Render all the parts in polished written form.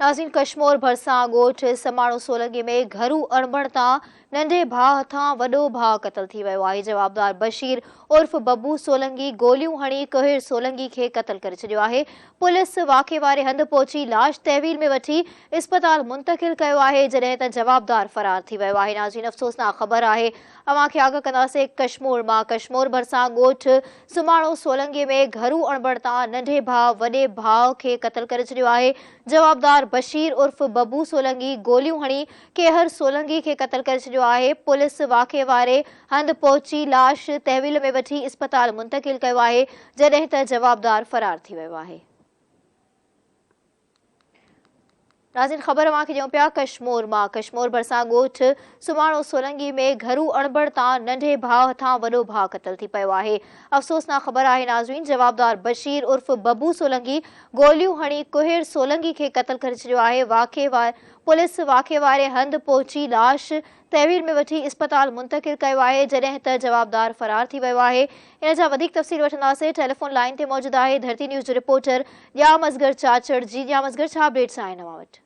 ناظرين ڪشمور ڀرسان ڳوٺ سماڻو سولنگي ۾ گهرو اڻبڻ تان ننڍي ڀاء هٿان وڏو ڀاء قتل ٿي ويو آهي، جوابدار بشير عرف ببو سولنگي گوليون هڻي ڪهير سولنگي کي قتل ڪري ڇڏيو آهي، پوليس واقعي واري هنڌ پهچي لاش تحويل ۾ وٺي اسپتال منتقل ڪيو آهي، جڏهن ته جوابدار فرار ٿي ويو آهي، ناظرين افسوسناڪ خبر آهي اوهان کي آگاهه ڪنداسين ڪشمور مان ڪشمور ڀرسان ڳوٺ سماڻو سولنگي ۾ گهرو اڻبڻ تان ننڍي ڀاء وڏي ڀاء کي قتل ڪري ڇڏيو آهي، جوابدار بشير عرف ببو سولنگي گوليون هڻي ڪيهر سولنگي کي قتل ڪري ڇڏيو آهي، پوليس واقعي واري هنڌ پهچي لاش تحويل ۾ وٺي اسپتال منتقل ڪيو آهي، جڏهن ته جوابدار فرار ٿي ويو آهي. ناظرين خبر اوهان کي ڏيون پيا ڪشمور مان ڪشمور ڀرسان ڳوٺ سماڻو سولنگي ۾ گهرو اڻبڻ تان ننڍي ڀاء هٿان وڏو ڀاء قتل ٿي پيو آهي افسوسناڪ خبر آهي ناظرين جوابدار بشير عرف ببو سولنگي گوليون هڻي ڪهير سولنگي کي قتل ڪري ڇڏيو آهي واقعي پوليس واقعي واري هنڌ پهچي لاش تحويل ۾ وٺي اسپتال منتقل ڪيو آهي جڏهن ته جوابدار فرار ٿي ويو آهي ان جا وڌيڪ تفصيل وٺنداسين ٽيليفون لائين تي موجود آهي ڌرتي نيوز جو رپورٽر ڄام اصغر چاچڙ جي ڄام اصغر ڇا اپڊيٽس آهن اوهان وٽ.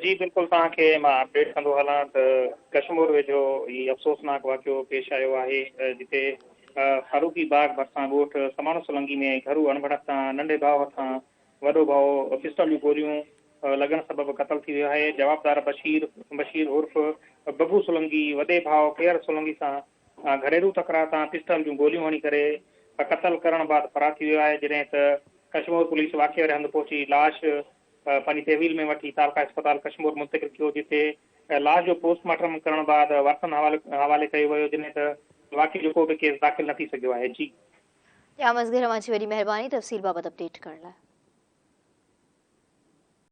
جي بلڪل توهان کي مان اپڊيٽ ڪندو هلان ته ڪشمور ويجهو هي افسوسناڪ واقعو پيش آيو آهي جتي فاروقي باغ ڀرسان ڳوٺ سماڻو سولنگي ۾ گهرو اڻڀڻت تان ننڍي ڀاء هٿان وڏو ڀاء پسٽل جون گوليون لڳڻ سبب قتل ٿي ويو آهي جوابدار بشير بشير عرف ببو سولنگي وڏي ڀاء ڪيهر سولنگي سان گهريلو تڪرار تان پسٽل جون گوليون هڻي ڪري قتل ڪرڻ بعد فرار ٿي ويو آهي جڏهن ته ڪشمور پوليس واقعي واري هنڌ پهچي لاش پنهنجي تحويل ۾ وٺي تعلقه اسپتال ڪشمور منتقل ڪيو جتي لاش جو پوسٽ مارٽم ڪرڻ بعد وارثن حوالي ڪيو ويو جڏهن ته واقعي جو ڪو به ڪيس داخل نه ٿي سگهيو آهي جي. ڄام اصغر اوهان جي وڏي مهرباني تفصيل بابت اپڊيٽ ڪرڻ لاء.